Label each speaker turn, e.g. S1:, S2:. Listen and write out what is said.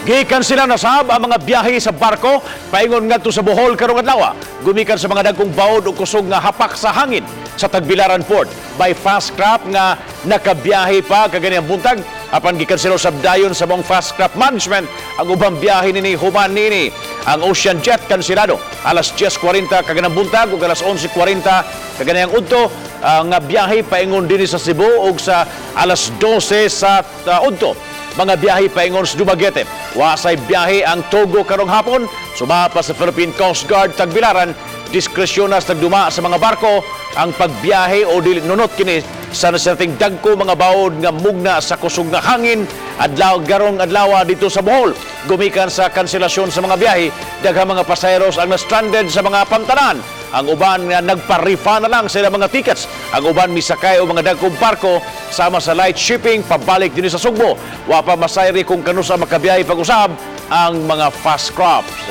S1: Gikansela na sab ang mga biyahe sa barko paingon ngadto sa Bohol karong adlaw. Gumikan sa mga dagkong baod ug kusog nga hapak sa hangin sa Tagbilaran Port by fast craft nga nakabiyahe pa kaganihang buntag, apan gikansela sab dayon sa maong fast craft management ang ubang biyahe nini human nini. Ang Ocean Jet kanselado alas 10:40 kaganang buntag ug alas 11:40 kaganihang udto nga biyahe paingon dinhi sa Cebu ug sa alas 12 sa udto mga biyahe paingon sa Dumaguete. Wa say biyahe ang Togo karong hapon. Sumapa sa Philippine Coast Guard Tagbilaran, diskresyon na sa tagduma sa mga barko ang pagbiyahe o dili, nunot kini sa nasinatiing dagko mga baod nga mugna sa kusog nga hangin adlaw garong adlaw dito sa Bohol. Gumikan sa kanselasyon sa mga biyahe, daghang mga pasaheros ang na-stranded sa mga pamtanan. Ang uban nga nagpa-refund na lang sa ilang mga tickets. Ang uban misakay og mga dagkong barko sama sa light shipping pabalik dinhi sa Sugbo. Wa pa masayri kung kanusa makabiyahe pag-usab ang mga fast crafts.